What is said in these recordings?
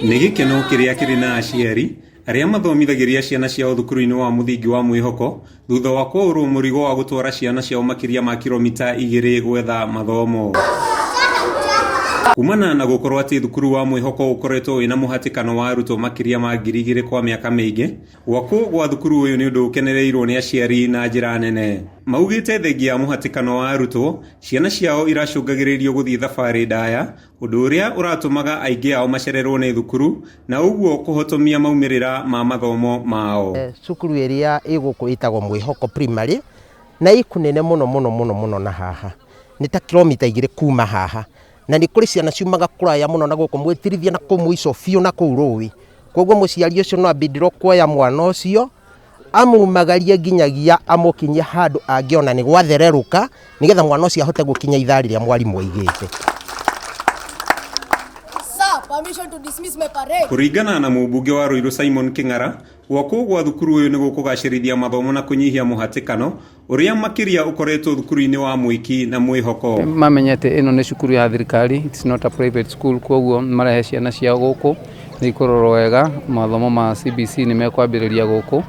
Nĩ gĩkeno kĩrĩa kĩrĩ na aciari arĩa mathomithagĩria ciana ciao thukuru-inĩ wa mũthingi wa Mwĩhoko thutha wa kwaũrwo mũrigo wa gũtwara ciana ciao makĩria ma kilomita 2 gwetha mathomo. Kumana na gũkorwo atĩ thukuru wa Mwĩhoko ũkoretwo wĩna mũhatĩkano wa arutwo makĩria ma 2000 kwa mĩaka mĩingĩ, gwakwo gwa thukuru ũyũ nĩ ũndũ ũkenereirwo nĩ aciari na njĩra nene. Maugĩte thengia ya mũhatĩkano wa arutwo, ciana ciao iracũngagĩrĩrio gũthiĩ thabarĩ ndaya, ũndũ ũrĩa ũratũmaga aingĩ ao macererwo nĩ thukuru na ũguo kũhotomia maumĩrĩra ma mathomo mao. Cukuru ĩrĩa ĩ gũkũ ĩtagwo Mwĩhoko Primary na ĩ kũnene mũno mũno mũno mũno na haha nĩ ta kilomita 2 kuma haha, na nĩ kũrĩ ciana ciumaga kũraya mũno na gũkũ mwĩtirithia na kũu mũico biũ na kũu rũĩ. Koguo mũciari ũcio no ambindirwo kuoya mwana ũcio amumagarie nginyagia amũkinyie handũ angĩona nĩ gwathererũka, nĩgetha mwana ũcio ahote gũkinya ithaa rĩrĩa mwarimũ aigĩte. Kũringana na mũmbunge wa Ruiru Simon Kĩng'ara, gwakwo gwa thukuru ũyũ nĩ gũkũgacĩrithia mathomo na kũnyihia mũhatĩkano ũrĩa makĩria ũkoretwo thukuru-inĩ wa Mwĩki na Mwĩhoko. Mamenye atĩ ĩno nĩ cukuru ya thirikari, it's not a private school, koguo marehe ciana ciao gũkũ nĩ ikũrorwo wega, mathomo ma CBC nĩ mekwambĩrĩria gũkũ,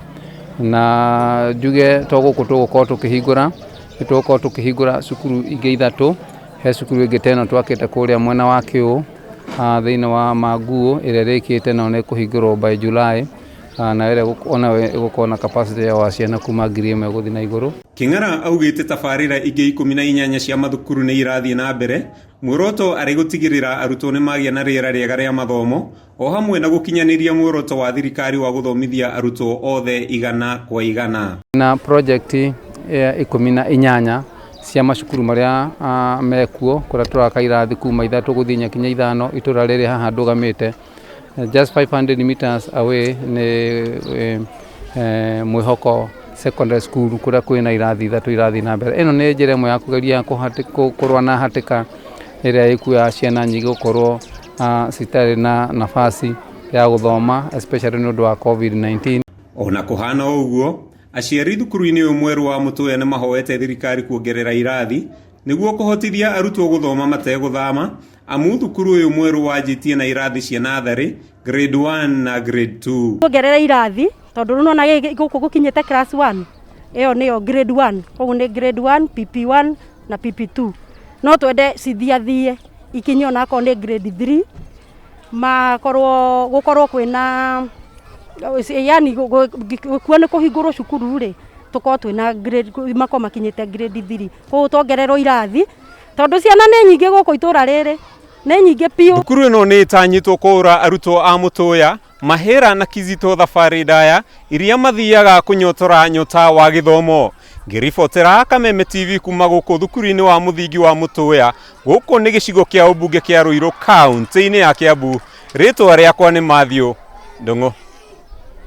na njuge to gũkũ tũgũkorwo tũkĩhingũra, nĩ tũgũkorwo tũkĩhingũra cukuru ingĩ 3, he cukuru ĩngĩ ta ĩno twakĩte kũrĩa mwena wa Kĩũ, thĩinĩ wa Manguũ ĩrĩa ĩrĩkĩte nayo nĩ ĩkũhingũrwo by July, na ĩrĩa onayo ĩgũkorwo na capacity ya ciana kuma 1000 gũthiĩ na igũrũ. Kĩng'ara augĩte tabarĩra ingĩ 18 cia mathukuru nĩ irathiĩ na mbere, muoroto arĩ gũtigĩrĩra arutwo nĩ magĩa na rĩera rĩega rĩa mathomo o hamwe na gũkinyanĩria muoroto wa thirikari wa gũthomithia arutwo othe 100 kwa 100. Na project ya 18 cia macukuru marĩa mekuo kũrĩa tũraka irathi kuma 3 gũthiĩ nginya 5 itũra rĩrĩ haha ndũgamĩte just 500 meters away nĩ Mwĩhoko Secondary School kũrĩa kwĩna irathi 3 irathiĩ na mbere. Ĩno nĩ njĩra ĩmwe ya kũgeria kũrũa na hatĩka ĩrĩa ĩkuo ya ciana nyingĩ gũkorwo citarĩ na nafasi ya gũthoma especially nĩ ũndũ wa COVID-19. Ona kũhana ũguo, aciari thukuru-inĩ ũyũ mwerũ wa Mũtũya nĩ mahoete thirikari kuongerera irathi nĩguo kũhotithia arutwo gũthoma mategũthama, amu thukuru ũyũ mwerũ wanjĩtie na irathi cia natharĩ grade 1 na grade 2. Kuongerera irathi tondũ rĩu nĩwona gũkũ gũkinyĩte class 1, ĩyo nĩyo grade 1, koguo nĩ grade 1, PP1 na PP2. No twende cithiathie ikinye onakorwo nĩ grade 3, makorwo gũkorwo kwĩna yani kuo nĩ kũhingũrwo cukuru rĩ, tũkorwo twĩna grade, makorwo makinyĩte grade 3. Koguo tuongererwo irathi tondũ ciana nĩ nyingĩ gũkũ itũra rĩrĩ, nĩ nyingĩ biũ. Thukuru ĩno nĩ ĩtanyĩtwo kũũra arutwo a Mũtũya, Mahĩra na Kizito thabarĩ ndaya iria mathiaga kũnyotora nyota wa gĩthomo. Ngĩribotera Kameme TV kuma gũkũ thukuru-inĩ wa mũthingi wa Mũtũya, gũkũ nĩ gĩcigo kĩa ũmbunge kĩa Ruiru kaunti-inĩ ya Kiambu. Rĩtwa rĩakwa nĩ Matthew Ndung'u.